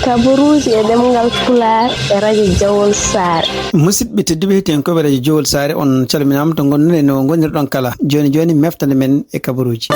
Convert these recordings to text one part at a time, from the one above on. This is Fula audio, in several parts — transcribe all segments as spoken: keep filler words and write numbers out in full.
Kabaruuji e ɗemngal Pulaar e radio Jawol Saare. Musidɓe tedduɓe, heɗiyankoɓe radio Jawol Saare, on calminaama to ngonɗon e no ngonirɗon kala. Jooni jooni, meftande men e kabaruuji.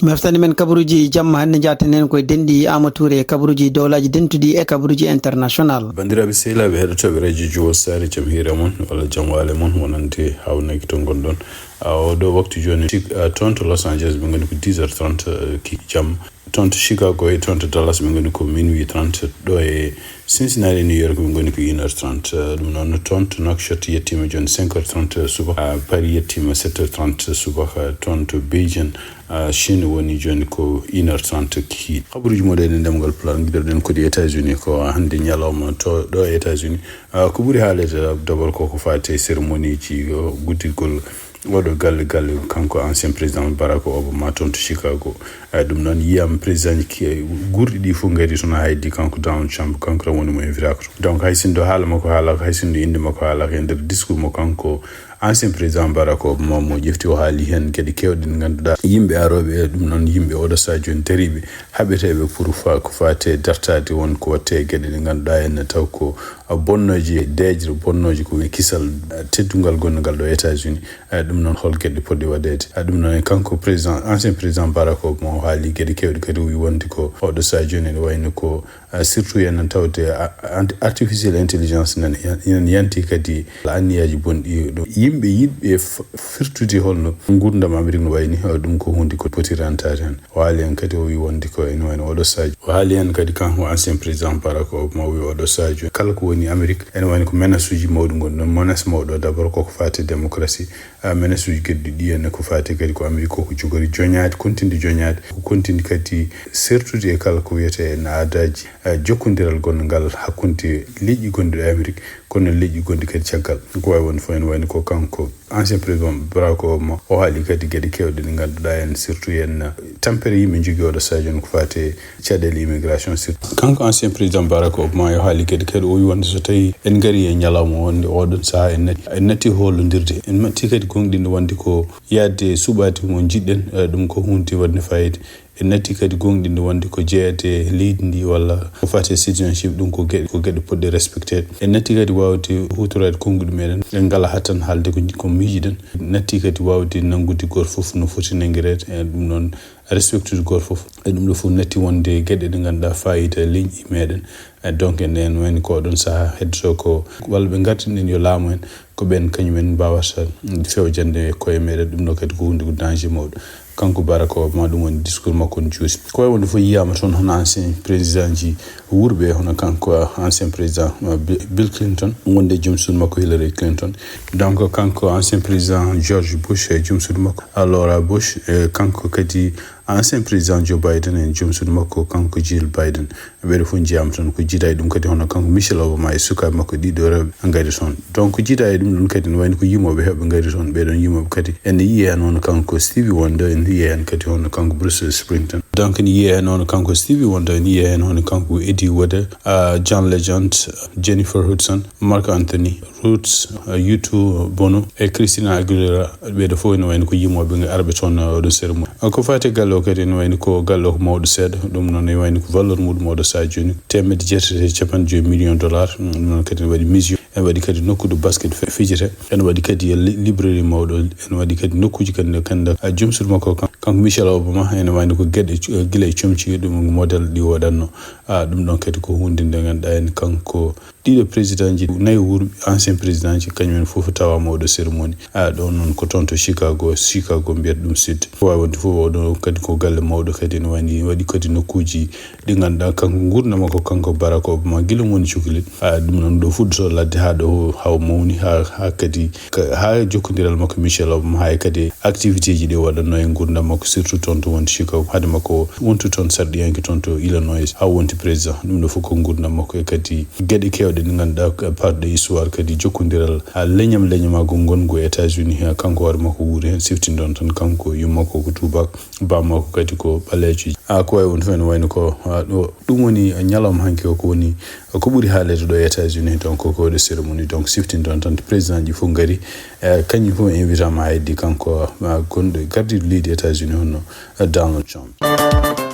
Meftande men kabaruuji jamma hannde, njaaten heen koye denɗi Aama Tuure e kabaruuji dowlaaji dentuɗi e kabaruuji international. Banndiraaɓe sehilaaɓe heɗotooɓe radio Jawol Saare, jam hiira mon, walla jam waale mon, wonande haawnaki to ngonɗon. A, oo ɗoo waktu jooni, Chi-, a, toon to Los Angeles, ɓe ngoni ko dix heures trente, a, ki-, jam. Toon to Chicago e toon to Dallas, ɓe ngoni ko minuit trente. Ɗo e Cincinnati, New York, ɓe ngoni ko une heure trente. A, ɗum noon, toon to Nouakchott yettiima jooni cinq heures trente subaka. A, Paris yettiima sept heures trente subaka. Toon to Beijing, a, Chine woni jooni ko une heure trente kikiiɗe. Kabaruuji moɗon e ɗemngal Pulaar, ngiɗoɗen ko ɗi États-Unis, ko hannde ñalawma to ɗo e États-Unis. A, ko ɓuri haaleede d'abord ko ko faati e cérémonieji, o, guddigol oɗo galle, galle kanko ancien président Barack Obama toon to Chicago. A, ɗum noon, yiyam présidentji ki-, guurɗi ɗi fof ngari toon, haydi kanko Donald Trump, kanko tan woni mo invitaaka toon. Donc, hay sinno haala makko haalaaka, hay sinno innde makko haalaaka e nder discours mo kanko ancien président Barack Obama mo ƴefti, o haali heen geɗe keewɗe ɗe ngannduɗaa yimɓe arooɓe, e ɗum noon yimɓe oɗo sahaa jooni dariiɓe, haɓeteeɓe pour fa-, ko faati e dartaade won ko waɗte e geɗe ɗe ngannduɗaa en taw ko, a, bonnooje, deeƴre bonnooje, ko woni kisal, a, teddungal gonngal ɗo États-Unis. A, ɗum noon hol geɗe potɗe waɗeede? A, ɗum noon e kanko président, ancien président Barack Obama, o haali geɗe keewɗe kadi, o wi wonde ko oɗo sahaa jooni ene wayno ko, a, surtout en tawde, a, ant-, artificial intelligence nan, ina yanti kadi anniyaaji bonɗi ɗo. Yimɓe yiɗɓe f-, firtude holno nguurndam Amérique no wayni, a, ɗum ko huunde ko poti rentaade heen. O haali heen kadi, o wi wonde ko ene wayno oɗo sahaa jooni. O haali heen kadi kanko ancien président Barack Obama, o wi oɗo sahaa jooni kala ko woni Amérique, ene wayno ko menace uji mawɗi ngoni ɗoon. Menace mawɗo d'abord koko faati e démocratie, a, menace uji kadi ɗi ene ko faati kadi ko Amérique koko jogori joñaade, kontinde joñaade, ko kontinde kadi sertude e kala ko wiyetee en aadaaji, a, jokkondiral gonngal hakkunde leƴƴi gonɗi ɗo e Amérique, kono leƴƴi gonɗi kadi caggal. Ko waawi wonde fof ene wayno ko kanko ancien président Barack Obama, o haali kadi geɗe keewɗe ɗe ngannduɗaa en, surtout en, a, tampere yimɓe njogii oɗo sahaa jooni ko faati e caɗeele immigration surtout. Kanko ancien président Barack Obama, o haali geɗe kadi, o wi wonde so tawii en ngarii e ñalawma wonde oɗon sahaa en natti, en natti hollondirde. En natti kadi goongɗinde wonde ko yahde suɓaade mo njiɗɗen, e, ɗum ko huunde waɗnde faayiida. En natti kadi goongɗinde wonde ko jeyaade e leydi ndi walla ko faati e citizenship, ɗum ko geɗe, ko geɗe potɗe respecteede. En natti kadi waawde huutoraade konnguɗi meɗen. En ngalaa hattan haalde ko, ko miijiɗen. En natti kadi waawde nanngude gooto fof no foti nanngireede. E ɗum noon, respectude gooto fof. E ɗum ɗo fof natti wonde geɗe ɗe ngannduɗaa faayiida leñɗi meɗen. E donc, en, en wayni ko oɗon sahaa heddotoo ko, walla ɓe ngartinɗen yo laamu en, ko ɓeen kañum en mbaawata fewjande e koye meɗen. Ɗum ɗo kadi ko huunde ko danger mawɗo. Kanko Barack Obama, ɗum woni discours makko on juuti. Ko wayi wonde fof yiyaama toon hono ancien présidentji wuurɓe, hono kanko ancien président, uh, Bi-, Bill Clinton, wonde e joom suudu makko Hillary Clinton. Donc, kanko ancien président George Bush e joom suudu makko, uh, Laura Bush, e kanko kadi ancien président Joe Biden e joom suudu makko, kanko Jill Biden. Ɓeeɗo fof njiyaama toon ko jiidaa e ɗum kadi hono kanko Michelle Obama e sukaaɓe makko ɗiɗo rewɓe ngari toon. Donc, jiidaa e ɗum ɗoon kadi ene wayno ko yimooɓe heewɓe ngari toon. Ɓeeɗoon yimooɓe kadi ene yiyee heen hono kanko Stevie Wonder, ene yiyee heen kadi hono kanko Bruce Springsteen. Donc, ene yiyee heen hono kanko Stevie Wonder, ene yiyee heen hono kanko Eddie Vedder, ah, John Legend, Jennifer Hudson, Marc Anthony, Roots, ah, U two, Bono, e Christina Aguilera. Ɓeeɗo fof ene wayno ko yimooɓe nge arɓe toon, ah, oɗo cérémonie. Ah, ko faati e galle o kadi ene wayno ko galle o ko mawɗo seeɗa. Ɗum noon ene wayno ko valeur muɗum oɗo sahaa jooni teemedde jeetati e capanɗe joyi million dollar. Mm, ɗum noon kadi ene waɗi musée. Ene waɗi kadi nokku ɗo basket fi-, fijete. Ene waɗi kadi li-, librairie mawɗo. Ene waɗi kadi nokkuuji kadi, kadi, ah, joom suudu makko kan-, kanko Michelle Obama, ene wayno ko geɗe cu-, gila e comci ɗum modèle ɗi waɗatno. Ah, ɗum ɗoon kadi ko huunde nde ngannduɗaa en kanko ɗiɗo présidentji nayi wuurɓe, ancien présidentji, kañum en fof tawaama oɗo cérémonie. Ah, ɗo noon ko toon to Chicago, Chicago mbiyata ɗum Sud. Ko waawi wonde fof, oɗo kadi ko galle mawɗo kadi ene wayni, waɗi kadi nokkuuji ɗi ngannduɗaa kanko nguurndam makko, kanko Barack Obama, gila mo woni cukalel. Ah, ɗum noon ɗo fuɗɗotoo ladde haa ɗo, haa o mawni, haa, haa kadi ka-, haa jokkondiral makko Michelle Obama, haa e kadi activité ji ɗi waɗatno e nguurndam makko, surtout toon to wonti Chicago. Hade makko wontu toon sarɗiyanke toon to Illinois, haa wonti président. Ɗum ɗo fof ko nguurndam makko e kadi geɗe keewɗe ɗe ngannduɗaa ko parɗe histoire, kadi jokkondiral, ah, leñam leñamaagu ngongu e États-Unis. Haa kanko hoore makko wuuri heen, siftinɗon tan kanko yumma makko ko tuubaak, bamma ko kadi ko ɓaleejo. Ah, ko wayi won fof ene wayno ko, ah, ɗo, ɗum woni ñalawma hanki o, ko woni, ko ɓuri haaleede ɗo e États-Unis. Donc, ko ɗo cérémonie, donc, siftinɗon tan présidentji fof ngari, eh, kañum fof invitama, heddi kanko, ah, gonɗo gardiiɗo leydi États-Unis hono, eh, Donald Trump.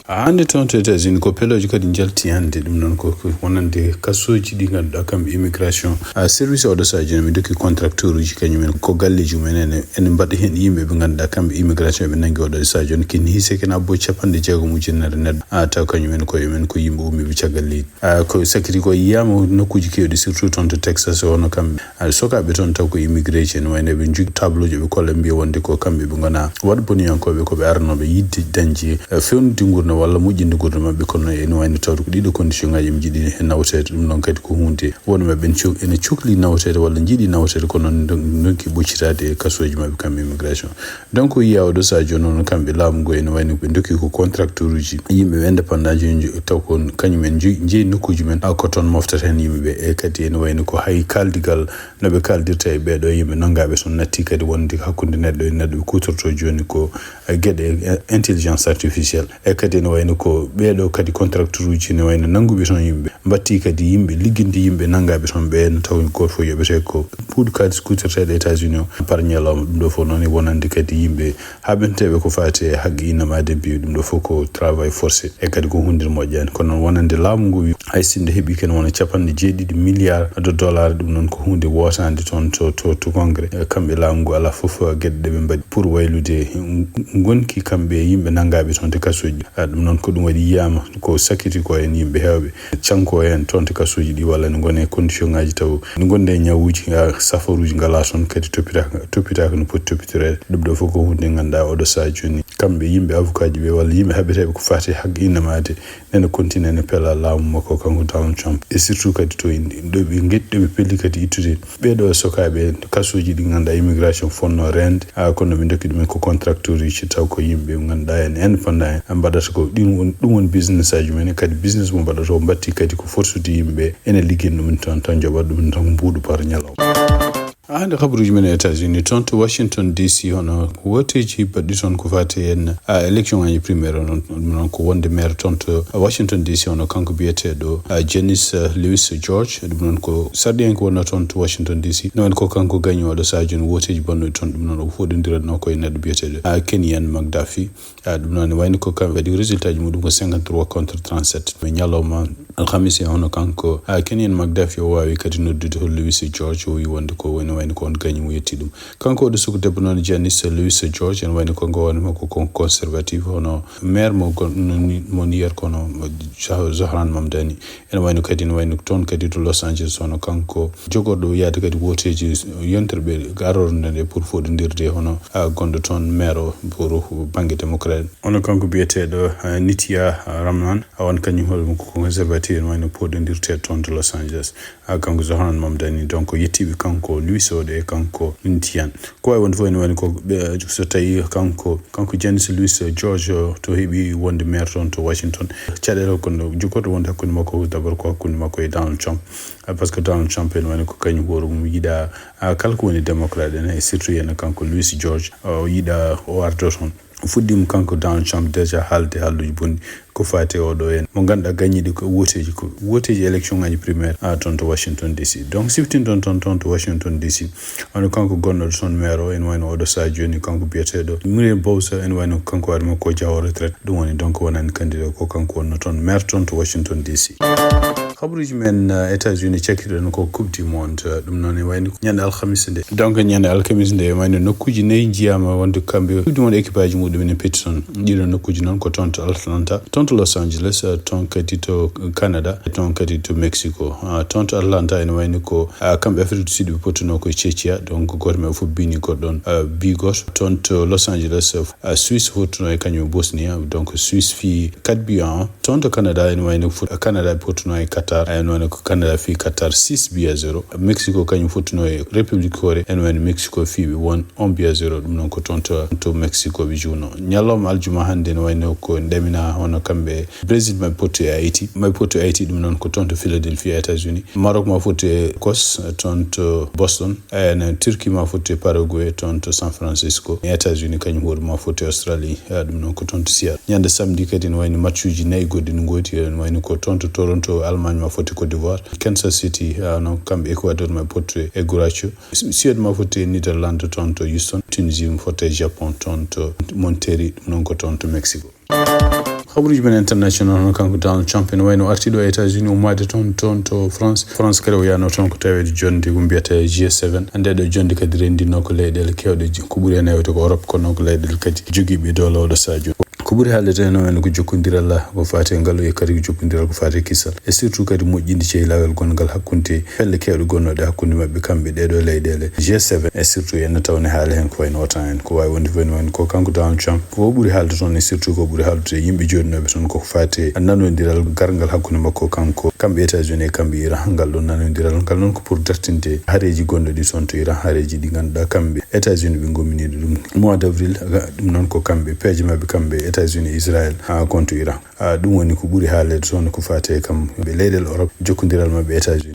Hannde toon to États-Unis ko pelooji kadi njalti hannde, ɗum noon ko ko wonande kasooji ɗi ngannduɗaa kamɓe immigration. A service oɗo sadio mi dokki contracteur uji kañum en ko galleeji mum en ene ene mbaɗa heen yimɓe ɓe ngannduɗaa kamɓe immigration ɓe nanngi oɗo sadio on kin hiise ken abbo capanɗe jeegom ujunere neɗɗo a taw kañum en koye men ko yimɓe ummiiɓe caggal leydi. A ko sakiti ko yiyama nokkuuji keewɗi surtout toon to Texas hono kamɓe a sokaaɓe toon taw ko immigré ji en wayno ɓe njogi tableau ji ɓe kolla mbiya wonde ko kamɓe ɓe ngona waɗa boniyankoɓe koɓe aranoɓe yidde dañde fewnude gurdam walla moƴƴinde gurdam maɓɓe kono ene wayno tawde ko ɗiɗo condition ngaji ɓe jiiɗi hen nawteede ɗum noon kadi ko hunde wonɓe maɓɓe ene cokli nawteede walla jiiɗi nawteede kono noon donki ɓoccitaade e kasooji maɓɓe kamɓe immigration. Donc yiya oɗo sadio noon kamɓe laamu ngo ene wayno ɓe dokki ko contracteur uji yimɓe indépendant ji taw ko kañum en jeeyi nokkuji men ko toon moftata hen yimɓe ɓe e kadi ene wayno ko hay kaldigal no ɓe kaldirta e ɓeeɗo yimɓe nanngaɓe toon natti kadi wonde hakkude neɗɗo e neɗɗo ɓe kutorto joni ko geɗe intelligence artificielle e kadi ene wayno ko ɓeeɗo kadi contracteur uji ne wayno nannguɓe toon yimɓe mbatti kadi yimɓe ligginde yimɓe nanngaɓe toon ɓe no taw goto fof yoɓete ko puuɗ kalis kutorteɗo états-unis o par ñalawma ɗum ɗo fof noon e wonande kadi yimɓe haɓenteɓe ko fati e haqqe innama debbi ɗum ɗo fof ko travail forcé e kadi ko hunde moƴƴani kono noon wonande laamu ngu wi hay sinno heeɓi ken wona capanɗe jeeɗiɗi milliard de dollar ɗum noon ko hunde wotande toon to to to congrès kamɓe laamu ngu ala fof geɗe ɗeɓe mbaɗi pour waylude gonki kamɓe yimɓe nanngaɓe toon te kasuji ɗum noon ko ɗum waɗi yiyama ko sakiti ko en yimɓe hewɓe canko en toon te kasuji ɗi walla ne gone condition ngaji taw ne gonde e ñawuji safaruji ngala toon kadi toppitaka toppitaka no poti toppitoreede ɗum ɗo fof ko hunde ganduɗa oɗo saha joni kamɓe yimɓe avocat ji ɓe walla yimɓe haɓeteɓe ko fati haqqe innama de nene continue ne pela laamu makko kanko Donald Trump e surtout kadi to indi ɗo ɓe geɗɗo ɓe pelli kadi ittude ɓeɗo sokaɓe kasuji ɗi ganduɗa immigration fonno rende a kono ɓe dokki ɗumen ko contracteur uji taw ko yimɓe ganduɗa en indépendant en mbaɗata ko ɗum woni ɗum woni business aji mumen kadi business mo mbaɗata o mbatti kadi ko forsude yimɓe ene liggin ɗumen toon tan joɓat ɗumen tan mbuuɗu par ñalawma. Hannde kabaruuji men e États-Unis toon to Washington D C hono wooteeji baɗɗi toon ko faati en a élection ngaji primaire o noon ɗum noon ko wonde maire toon to Washington D C hono kanko biyeteeɗo Janice Lewis George ɗum noon ko sarɗiyanke wonno toon to Washington D C noon ko kanko gañi oɗo saha jooni wooteeji bonnuɗi toon ɗum noon o foɗondiratno koye neɗɗo biyeteeɗo Kenyan McDuffie. Ɗum noon ne wayno ko kam waɗi résultat ji muɗum ko cinquante-trois contre trente-sept mais ñalawma alhamis e hono kanko Kenyan McDuffie o wawi kadi noddude hol Lewis George o wi wonde ko woni wayno ko on gañi mo yetti ɗum kanko oɗo suku debbo noon Janice Lewis George ene wayno ko ngo woni makko kon conservative hono maire mo mo New York hono Zohran Mamdani ene wayno kadi ne wayno toon kadi to Los Angeles hono kanko jogorɗo yaade kadi wooteeji yontere ɓe arornde nde pour foɗondirde hono gonɗo toon maire o pour banggue démocrate hono kanko biyeteɗo Nitia Ramnan a won kañum hoɗum ko conservative ene wayno poɗondirte toon to Los Angeles a kanko Zohran Mamdani donc yettiɓe kanko Luis oɗo e kanko Nitian ko wawi wonde fof ene wayno ko so tawi kanko kanko Janice Luis George to heeɓi wonde maire toon to Washington caɗele kono jogorɗo wonde hakkude makko d'abord ko hakkude makko e Donald Trump par ce que Donald Trump ene wayno ko kañum hoore mum yiɗa kala ko woni démocrate en e surtout ene kanko Luis George o yiɗa o ardo toon fuɗɗima kanko Donald Trump déjà haalde haalluji bonni ko fati oɗo en mo ganduɗa gañiɗo ko woteji ko woteji élection ngaji primaire a toon to Washington D C donc siftinton toon toon to Washington D C wano kanko gonnoɗo toon maire o ene wayno oɗo saha joni kanko biyeteɗo Muriel Bowser ene wayno kanko waɗi makko jaawo retraite ɗum woni donc wonani candidat ko kanko wonno toon maire toon to Washington D C. Habaruuji men États-Unis cakkiɗon ko coupe du monde ɗum noon e wayno ñande alhamis nde donc ñande alhamis nde e wayno nokkuuji nayi njiyaama wonde kamɓe coupe du monde équipage muɗum ene petti toon ɗiɗo nokkuuji noon ko toon to Atlanta toon to Los Angeles toon kadi to Canada e toon kadi to Mexico toon to Atlanta ene wayno ko kamɓe Afrique du Sud ɓe pottuno koye Chechia donc gooto men fof bini goɗɗon bi gooto toon to Los Angeles Suisse fottuno e kañum Bosnie donc Suisse fii quatre buts à un toon to Canada ene wayno foot Canada ɓe pottuno e Qatar ene wayno ko Canada fii Qatar six buts à zéro Mexico kañum fottuno e République Corée ene wayno Mexico fii ɓe won un but à zéro ɗum noon ko toon to to Mexico ɓe juuno ñalawma aljuma hannde ene wayno ko ɗamina hono kamɓe Brésil maɓe pottu e Haïti maɓe pottu e Haïti ɗum noon ko toon to Philadelphie États-Unis Maroc ma fotti e Écosse toon to Boston ene Turquie ma fotti e Paraguay toon to San Francisco États-Unis kañum hoore ma fotti e Australie ɗum noon ko toon to Seattle ñande samedi kadi ne wayno matchuji nayi goɗɗi no goodi ene wayno ko toon to Toronto Allemagne ma fotti Côte d'Ivoire Kansas City no kamɓe Ecuador ma fotti e Guracho Suède ma fotti e Netherlands toon to Houston Tunisie ma fotti e Japon toon to Monterrey ɗum noon ko toon to Mexico. Habaruuji men international, hono kanko Donald Trump ene wayno arti ɗo États-Unis, ummaade toon, toon to France. France kadi o yaano toon ko taweede jonnde ko mbiyata G seven. Nde ɗo jonnde kadi renndinno ko leyɗeele keewɗe, ko ɓuri heen heewde ko Europe, kono ko leyɗeele kadi jogiiɓe doole oɗo sahaa jooni. Ko ɓuri haalde tan ene wayno ko jokkondiral ko faati e ngal, e kadi ko jokkondiral ko faati e kisal, e surtout kadi moƴƴinde cehilagal gonngal hakkunde pelle keewɗe gonnooɗe hakkunde maɓɓe kamɓe ɗeeɗo leyɗeele G seven, e surtout ene tawne haala heen ko wayno OTAN en. Ko waawi wonde fof ene wayno ko kanko Donald Trump ko ɓuri haalde toon, e surtout ko ɓuri haaldude e yimɓe jooɗinooɓe toon ko faati e nanondiral garngal hakkunde makko kanko, kamɓe États-Unis e kamɓe Iran. Ngal ɗoon nanondiral ngal noon ko pour dartinde hareeji gonɗo ɗi toon to Iran, hareeji ɗi ngannduɗaa kamɓe États-Unis ɓe ngomminiiɗo ɗum mois d' avril. Ɗum noon ko kamɓe peeje maɓɓe kamɓe États-Unis, Israël, haa konto Iran. Ah, ɗum woni ko ɓuri haalde toon ko faati e kamɓe leyɗeele Europe, jokkondiral maɓɓe États-Unis.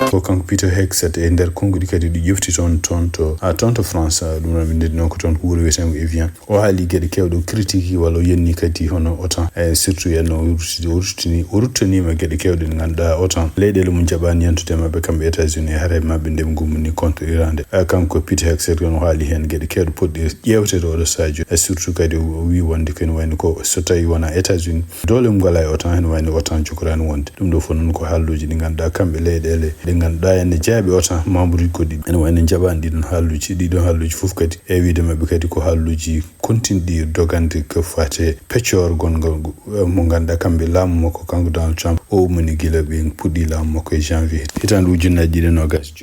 Ko kanko Peter Hegseth e nder konnguɗi kadi ɗi ƴefti toon, toon to, ah, toon to France, ah, ɗum noon min ndenndi noon ko toon ko wuro wiyeteengo Evian. O haali geɗe keewɗe, o critiqué walla o yenni kadi hono OTAN, e surtout en o ruttini, o ruttini, o ruttaniima geɗe keewɗe ɗe ngannduɗaa OTAN leyɗeele mum jaɓaani yantude e maɓɓe kamɓe États-Unis e hare maɓɓe nde ɓe ngommini contre Iran nde. Eh, kanko Peter Hegseth on o haali heen geɗe keewɗe potɗe ƴeewteede oɗo sahaa jooni. E surtout kadi o, o wii wonde ko ene wayno ko so tawii wonaa États-Unis, doole mum ngalaa e OTAN, ene wayno OTAN jogoraani wonde. Ɗum ɗo fof noon ko haalluuji ɗi ngannduɗaa kamɓe leyɗeele ɗe ngannduɗaa ene jaaɓi OTAN, membre uji goɗɗi ene wayno njaɓaani ɗiɗon haalluuji. Ɗiɗon haalluuji fof kadi e wiyde maɓɓe kadi ko haalluuji kontinɗi dogande ko faati e peccoor gonɗo, eh, mo ngannduɗaa kamɓe laamu makko kanko Donald Trump o ummini gila ɓe puɗɗi laamu makko e janvier hitaande ujunnaaji ɗiɗi e noogaas.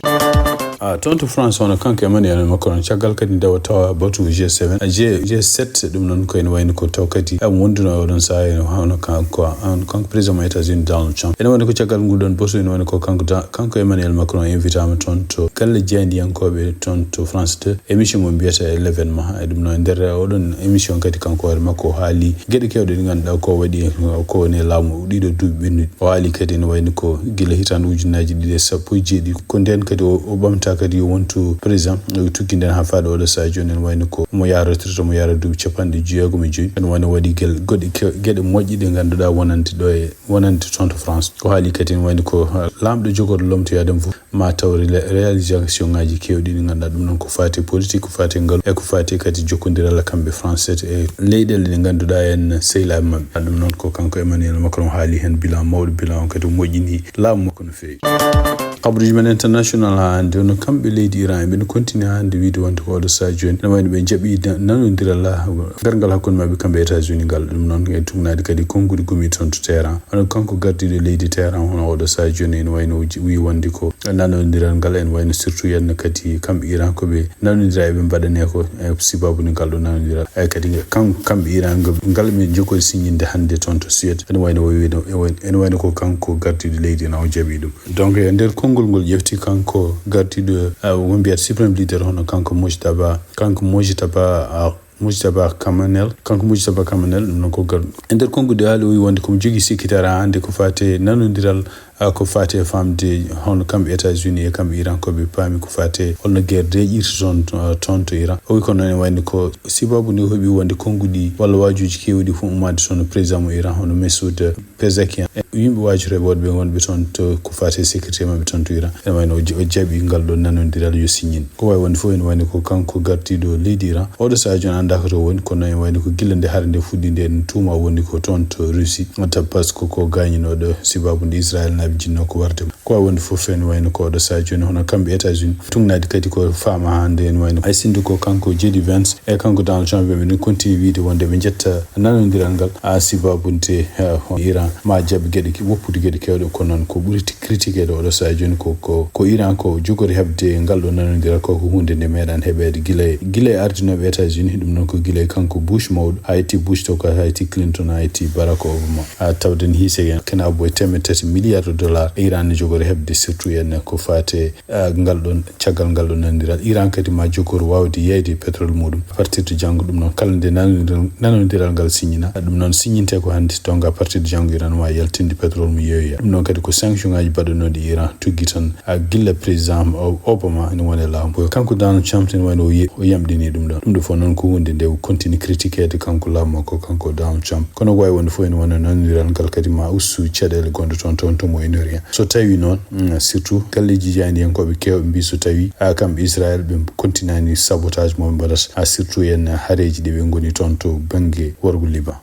Ah, toon to France hono kanko Emmanuel Macron, caggal kadi nde o tawa batu G seven, ah, G, G sept, ɗum noon ko ene wayno ko taw kadi am wonduno e oɗon sahaa ene hono kanko, an, kanko président mo États-Unis Donald Trump. Ene wayno ko caggal ngol ɗon batu ene wayno ko kanko da-, kanko Emmanuel Macron invitaama toon to galle jaayndiyankooɓe toon to France deux, émission mo mbiyata L'Événement. E ɗum noon e nder oɗon émission kadi kanko hoore makko o haali geɗe keewɗe ɗe ngannduɗaa ko waɗi ko woni e laamu ɗiɗo duuɓi ɓennuɗi. O haali kadi ene wayno ko gila hitaande ujunnaaji ɗiɗi e sappo e jeeɗiɗi. Ko ndeen kadi o, o ɓamta kadi yo wontu président, o tuggi ndeen haa faade oɗo sahaa jooni ene wayno ko mo yaha retraite, mo yaha duuɓi capanɗe jeegom e joyi. Ene wayno waɗi gel-, goɗɗe ke-, geɗe moƴƴe ɗe ngannduɗaa wonande ɗo e, wonande toon to France. O haali kadi ene wayno ko, ah, laamɗo jogorɗo lomtoyaade mo fof. Ma taw rela-, réalisation ngaji keewɗi ɗi ngannduɗaa ɗum noon ko faati politique, ko faati ngalu, e ko faati kadi jokkondiral kamɓe France e leyɗeele ɗe ngannduɗaa en sehilaaɓe maɓɓe. Ɗum noon ko kanko Emmanuel Macron haali heen bilan mawɗo, bilan o kadi o moƴƴini laamu makko no feewi. Habaruuji men international haa hannde, hono kamɓe leydi Iran, eɓe continue haa hannde wiyde wonde ko oɗo sahaa jooni ene wayno ɓe njaɓi da-, nanondiral garngal hakkunde maɓɓe kamɓe États-Unis ngal. Ɗum noon e tugnaade kadi konnguɗi gumi toon to Téhéran. Hono kanko gardiiɗo leydi Téhéran, hono oɗo sahaa jooni ene wayno o ji-, wii wonde ko nanondiral ngal ene wayno surtout yenno kadi kamɓe Iran ko ɓe nanondira eɓe mbaɗane ko e sibabude ngal ɗo nanondiral. E kadi kam-, kamɓe Iran ngal, ngal ɓe jogori signinde hannde toon to Suède. Ene wayno o wiino, e way-, ene wayno ko kanko gardiiɗo leydi Iran o jaɓi ɗum. Donc e nder konngol ngol ƴefti kanko gardiiɗo, ah, won mbiyata suprême leader hono kanko Mojtaba, kanko Mojtaba, ah, Mujtaba Kamanel, kanko Mujtaba Kamanel, ɗum noon ko gar-, e nder konnguɗi haali o wi wonde komo jogii sikkitaare hannde ko faati e nanondiral, ah, ko faati e famde hono kamɓe États-Unis e kamɓe Iran ko ɓe paami ko faati e holno guerre deeƴirta toon, ah, toon to Iran. O wi ko noon e wayde ko sibabu nde o heɓi wonde konnguɗi walla waajuuji keewɗi fof ummaade toon no président mo Iran hono Masoud Pezeshkian. E yimɓe waajorooɓe woɗɓe wonɓe toon to ko faati e sécurité maɓɓe toon to Iran. Ene wayno o ja-, o jaɓi ngal ɗo nanondiral yo siñin. Ko waawi wonde fof ene wayno ko kanko gardiiɗo leydi Iran. Oɗo sahaa jooni anndaa ko to woni, kono ene wayno ko gila nde hare nde fuɗɗi nde ene tuuma wonde ko toon to Russie. Tawi par ce que ko gaañinooɗo sibabu nde Israel naaɓe jinnoo ko warde mo. Ko waawi wonde fof ene wayno ko oɗo sahaa jooni hono kamɓe États-Unis. Tugnaade kadi ko faama hannde ene wayno hay sinno ko kanko J D Vance e kanko Donald Trump ɓe ɓe continue wiyde wonde ɓe njetta nanondiral ngal. A sibabu nde, eh, Iran ma jaɓ geɗe ke-, woppude geɗe keewɗe, kono noon ko ɓuri ti-, critiqueede oɗo sahaa jooni ko, ko, ko Iran ko jogori heɓde ngal ɗo nanondiral ko, ko huunde nde meeɗaani heɓeede gila e, gila e ardinooɓe États-Unis. Ɗum noon ko gila e kanko Bush mawɗo, haa yetti Bush to ka, haa yetti Clinton, haa yetti Barack Obama. A tawde ne hiisii en kene abbo e teemedde tati milliards de dollars Iran ne jogori heɓde surtout en ko faati e ah, ngal ɗon, caggal ngal ɗon nanondiral. Iran kadi ma jogor waawde yeeyde pétrole muɗum à partir de janngo. Ɗum noon, kala nde nanondiral, nanondiral ngal siñina, ɗum noon siñinte ko hannde, donc à partir de janngo Iran ma yaltinde pétrole mum yeeyoya. Ɗum noon kadi ko sanction ngaji baɗanooɗi Iran, tuggi tan, ah, gilla président O-, Obama ene woni e laamu. Kanko Donald Trump ene wayno o ye-, o yamɗini ɗum ɗon. Ɗum ɗo fof noon ko huunde nde o continue critiqueede kanko laamu makko, kanko Donald Trump. Kono ko waawi wonde fof ene wayno nanondiral ngal kadi ma ustu caɗeele gonɗe toon, toon to Moyen-Orient. So tawii noon, mm, surtout galleeji jaayndiyankooɓe keewɓe mbii so tawii, a, kamɓe Israel ɓe continaani sabotage mo ɓe mbaɗata, a, surtout en hareeji ɗi ɓe ngoni toon to bannge worgo Liban.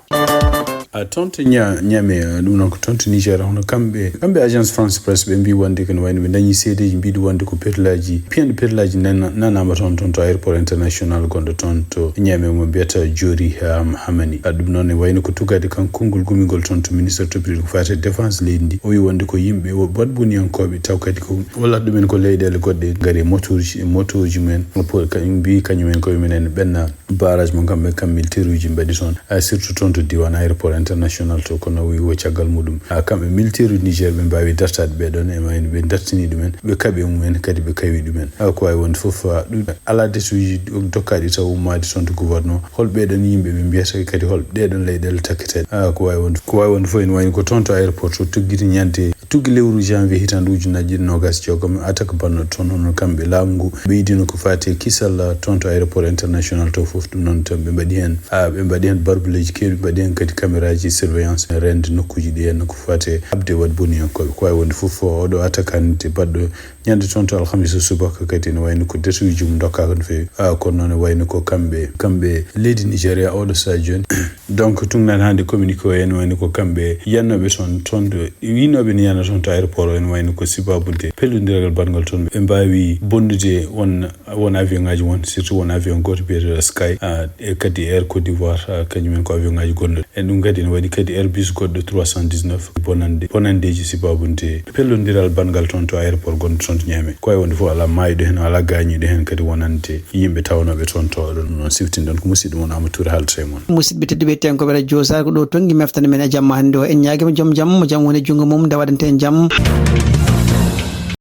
A toon to Ña- Ñame, a, ɗum noon ko toon to Niger, hono kamɓe, kamɓe Agence France Presse, ɓe mbii wonde ko no wayno ɓe dañi seedeeji mbiɗi wonde ko perlaaji, piyanɗe perlaaji nana- nanaama toon, toon to aéroport international gonɗo toon to Ñame mo mbiyata Jori Ham- Hamani. A, ɗum noon ne wayno ko tugaade kan konngol gumingol toon to ministre toppitiri ko faati e défense leydi ndi. O wi wonde ko yimɓe wo- baɗboniyankooɓe, taw kadi ko wallata ɗumen ko leyɗeele goɗɗe ngari e motorji, e motoji mumen, pour ka- mbii kañumen koye mumen ɓenna barrage mo kamɓe kam militaire uji mbaɗi toon, a, surtout toon to diwan aéroport international to, kono o wi ko caggal muɗum, a, kamɓe militaire uji Niger ɓe mbawi dartade ɓe ɗon, e mayno ɓe dartini ɗumen, ɓe kaɓi e mumen kadi ɓe kawi ɗumen. A, ko wawi wonde fof, a, ɗum ala desuji dokkaɗi taw ummade toon to gouvernement, hol ɓeɗon yimɓe ɓe mbiyata kadi hol ɗeɗon leyɗele takkete? A, ko wawi wonde, ko wawi wonde fof ene wayno ko toon to aéroport to tuggiti ñande tuggi lewru janvier hitande ujunnaji ɗiɗi nogas jeegom, attaque bannoɗo toon, hono kamɓe laamu ngu ɓeydino ko faati e kisal, a, toon to aéroport international to fof. Ɗum noon tan ɓe mbaɗi heen, a, ɓe mbaɗi heen barbuleeji keewɗi, mbaɗi heen kadi caméraji surveillance rende nokkuuji ɗi heen ko faati e haɓde waɗ boniyankooɓe. Ko wawi wonde fof, oɗo attaque hannde baɗɗo ñande toon to alhamisa subaka kadi ene wayno ko desuuji mum dokkaaka no feewi. A, kono noon e wayno ko kamɓe, kamɓe leydi Nigéria oɗo sahaa jooni. Donc, tungnaade hannde communiqué o, ene wayno ko kamɓe yiyannooɓe toon, toon to, yiyannooɓe ne yiyana toon to aéroport o, ene wayno ko sibaabude pellondiral bangal toon. Ɓe mbaawi bonnude won, won avion ngaji won, surtout won avion gooto biyeteeɗo Sky, a, e kadi Air Côte d'Ivoire, a, kañumen ko avion ngaji gonɗo. E ɗum kadi ene waɗi kadi Airbus goɗɗo trois cent dix-neuf bonande, bonandeeji sibaabude pellondiral bangal toon to aéroport gonɗo toon to Niamey. Ko wayi wonde fof alaa maayɗo heen, alaa gaañiiɗo heen kadi wonande yimɓe tawnooɓe toon to oɗon. Ɗum noon siftinɗon ko musidɗo mon Amadou Touré haalata e mon. Musidɓe tedduɓe, eten ko ɓe radio Sar ko ɗo tonngi meftande men e jamma hannde o. En ñaagiima joom jam, mo jam woni e junngo mum, nde waɗante en jam.